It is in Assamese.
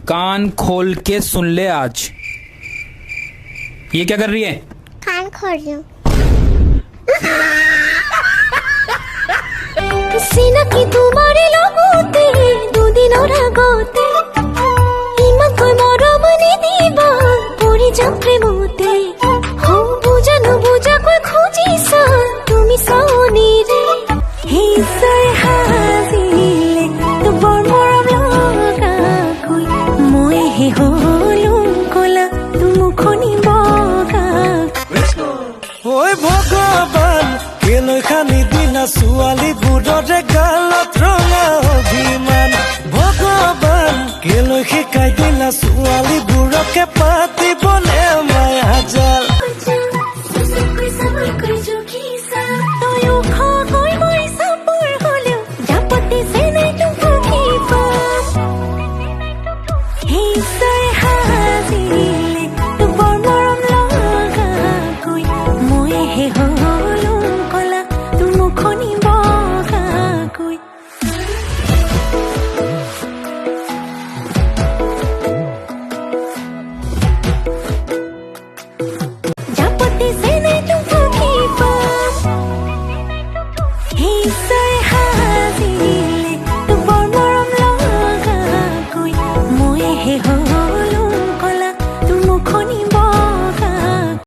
कान खोल के सुन ले आज। ये क्या कर रही है? कान खोल रही हूँ। চিনাকি তোমাৰে লগতে দুদিনৰ আগতে, ইমানকৈ মৰম নিদিবা, পৰি যাম প্ৰেমতে। হৌ বুজা নুবুজাকৈ খুজিছা তুমি চাৱনিৰে। হিচাই সাজিলে বৰ মৰম লগাকৈ, মইহে হলো কলা মুখনি বগা। ঐ ভগৱান, কেলৈ সানি দিলা ছোৱালীবোৰৰে গালত ৰঙা অভিমান? ভগৱান, কেলৈ শিকাই দিলা ছোৱালীবোৰকে পাতি